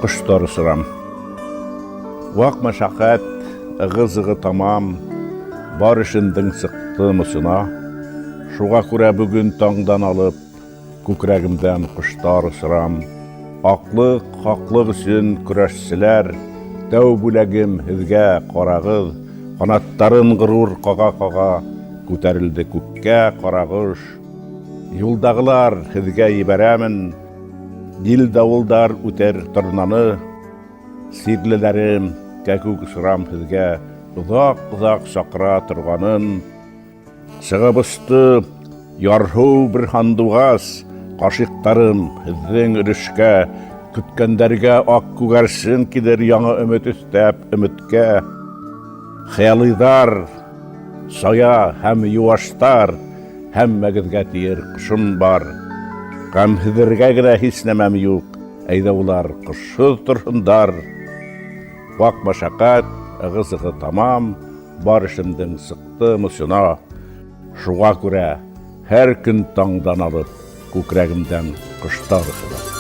Ҡоштар осорам. Ваҡ мәшәҡәт, ығы-зығы тамам, Бар эшемдең сыҡтым осона. Шуға күрә бөгөн таңдан алып, Күкрәгемдән ҡоштар осорам. Аҡлыҡ, хаҡлыҡ өсөн көрәшселәр, Тәү бүләгем һеҙгә, ҡарағыҙ, Ҡанаттарын ғорур ҡаға-ҡаға, Күтәрелде күккә ҡарағош. Юлдағылар, һеҙгә ебәрәмен, Ел-дауылдар үтер торнаны. Сирлеләрем, кәкүк осорам һеҙгә, Оҙаҡ-оҙаҡ саҡыра торғанын. Сығып осто ярһыу бер һандуғас, Ғашиҡтарым, һеҙҙең өлөшкә, Көткәндәргә аҡ күгәрсен килер Яңы өмөт өҫтәп өмөткә. Хыялыйҙар, сая һәм юаштар, Һәммәгеҙгә тиер ҡошом бар. Ғәмһеҙергә генә һис нәмәм юҡ, Әйҙә улар ҡошһоҙ торһондар. Ваҡ мәшәҡәт, ығы-зығы тамам, Бар эшемдең сыҡтым осона. Шуға күрә һәр көн таңдан алып Күкрәгемдән ҡоштар осора.